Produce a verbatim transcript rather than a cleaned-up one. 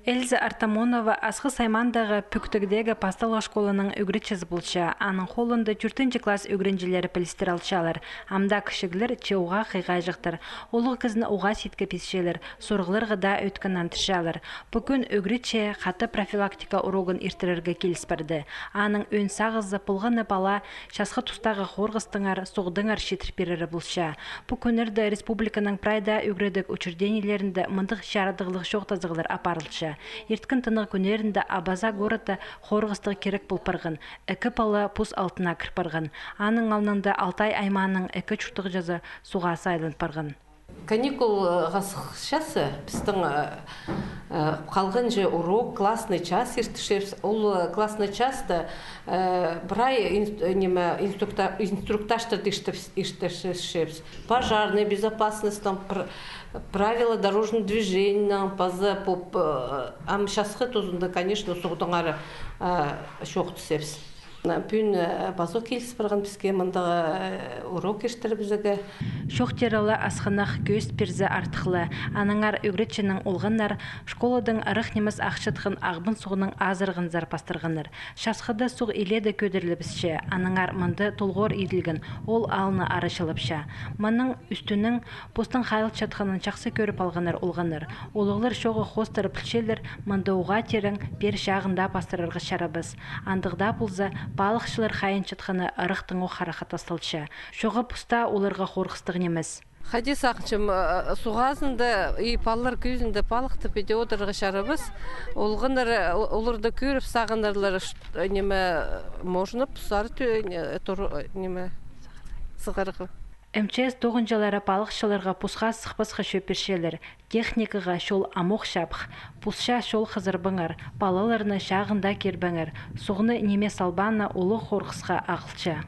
Эльза Артамонова Асхыс аймаандағы Пӱктігдегі пасталығ школаның ӱгретчізі полча. Аның холында тӧртінҷі класс ӱгренҷілері пілістер алчалар. Амды кічіглер че уғаа хыйғаҷахтар. Улуғ кізіні уғаа ситкебисчелер, сурығларға даа ӧткін нандырчалар. Пу кӱн ӱгретчі хатап профилактика урогын иртірерге киліс парды. Аның ӧӧн сағызы полған на пала часхы тустағы хорғыстаңар, суғдаңар читір пирері полча. Пу кӱннерде республиканың прай даа ӱгредіг учреждениелерінде мындағ чарадығлығ чоохтазығлар апарылча. Ирткен тынағ кӱннерінде Абаза городта хорғыстығ кирек пол парған. Ікі пала пус алтына кір парған. Аның алнында Алтай аймааның ікі чуртағҷызы суғаа сайлан парған. Каникулға сыхчазы, пістің, э, э, халғанҷы урок, классный час иртірчебіс. Ол, э, классный часта, э, прай инст-, э, ниме, инструкта-, инструктажтарды иртірчебіс, иртірчебіс. Пожарный безопасностьтың, пр-, правила дорожного движения, паза поп-, э, ам часхы тузында, конечно, суғдаңар, э, чоохтасчабыс. Пӱӱн, э, пазох киліс парған піске мындағ, э, урок иртірібізерге. Чоохтирға ла асхынах, кӧзіт пирзе артых ла. Аннаңар ӱгретчінің олғаннар школадаң ырах нимес ахчатхан Ағбан суғның азырығынзар пастырғаннар. Часхыда суғ илееде кӧдірілібісче, аннаңар мында толғор иділген, ол аалны арачылапча. Мының ӱстӱнең постың хайылчатханын чахсы кӧріп алғаннар олғаннар. Улуғлар чооғы хоостыра пілчелер, мында уғаа тирең пеер чағын даа пастырарға чарабас. Андағ даа полза, палыхчылар хайынчатханы ырахтаң ох харахха тасталча. Чооғы пос таа оларға хорғыстығ нимес. Хайди сағынчам, э, суғ азында и палалар кӧзінде палыхты піди одырарға чарабас. Олғаннар, э, оларны кӧріп сағынарлар, ш-, ниме, можно пос ары тӧ-, не, тур-, ниме, сығарға. М Ч С тоғынҷылары палыхчыларға посха сыхпасха чӧп пирчелер. Техникаға чол ам ох чабых. Посча чол хызырбаңар, палаларны чағын даа кирбеңер. Суғны ниме салбаан на улуғ хорғысха ағылча.